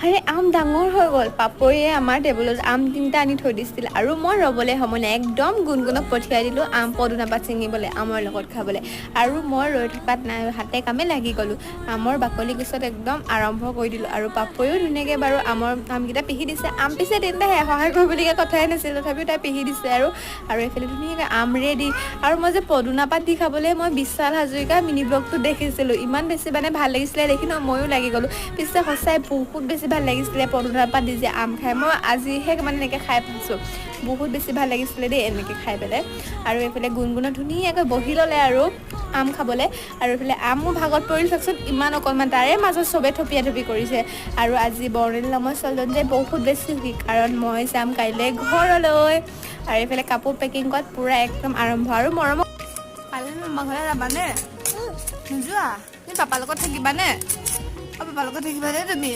আৰে, আম ডাঙৰ হৈ গ'ল। পাপৰিয়ে আমাৰ টেবুলত আম তিনিটা আনি থৈ দিছিল আৰু মই ৰ'বলৈ সময় নাই, একদম গুণগুণক পঠিয়াই দিলোঁ আম পদুনা পাত ছিঙিবলৈ, আমৰ লগত খাবলৈ। আৰু মই ৰৈ থকাত নাই, হাতে কামে লাগি গ'লোঁ। আমৰ বাকলি গুচোৱাত একদম আৰম্ভ কৰি দিলোঁ। আৰু পাপৰিও ধুনীয়াকৈ বাৰু আমকেইটা পিহি দিছে। আম পিছে তিনিটা সহায় কৰিবলগীয়া কথাই নাছিল, তথাপিও তাই পিহি দিছে। আৰু আৰু এইফালে ধুনীয়াকৈ আম ৰেডি। আৰু মই যে পদুনা পাত দি খাবলৈ মই বিশাল হাজৰিকা মিনি ব্লগটো দেখিছিলোঁ, ইমান বেছি মানে ভাল লাগিছিলে দেখি ন, ময়ো লাগি গ'লোঁ। পিছে সঁচাই বহুত বেছি ভাল লাগিছিলে পদুনা পাত দি যে আম খাই। মই আজিহে মানে এনেকৈ খাই পাইছোঁ, বহুত বেছি ভাল লাগিছিলে দেই এনেকৈ খাই পেলাই। আৰু এইফালে গুণগুণত ধুনীয়াকৈ বহি ল'লে আৰু আম খাবলৈ। আৰু এইফালে আমো ভাগত পৰিল চাওকচোন, ইমান অকণমান, তাৰে মাজত চবে থপিয়া থপি কৰিছে। আৰু আজি বৰ্ণিল নামৰ ছোৱালীজন যে বহুত বেছি সুখী, কাৰণ মই যাম কাইলৈ ঘৰলৈ। আৰু এইফালে কাপোৰ পেকিং কৰাত পূৰা একদম আৰম্ভ। আৰু মৰমক কাইলৈ মামা ঘৰলৈ যাবানে নোযোৱা? তুমি পাপাৰ লগত থাকিবানে? অ, পাপাৰ লগত থাকিবানে তুমি?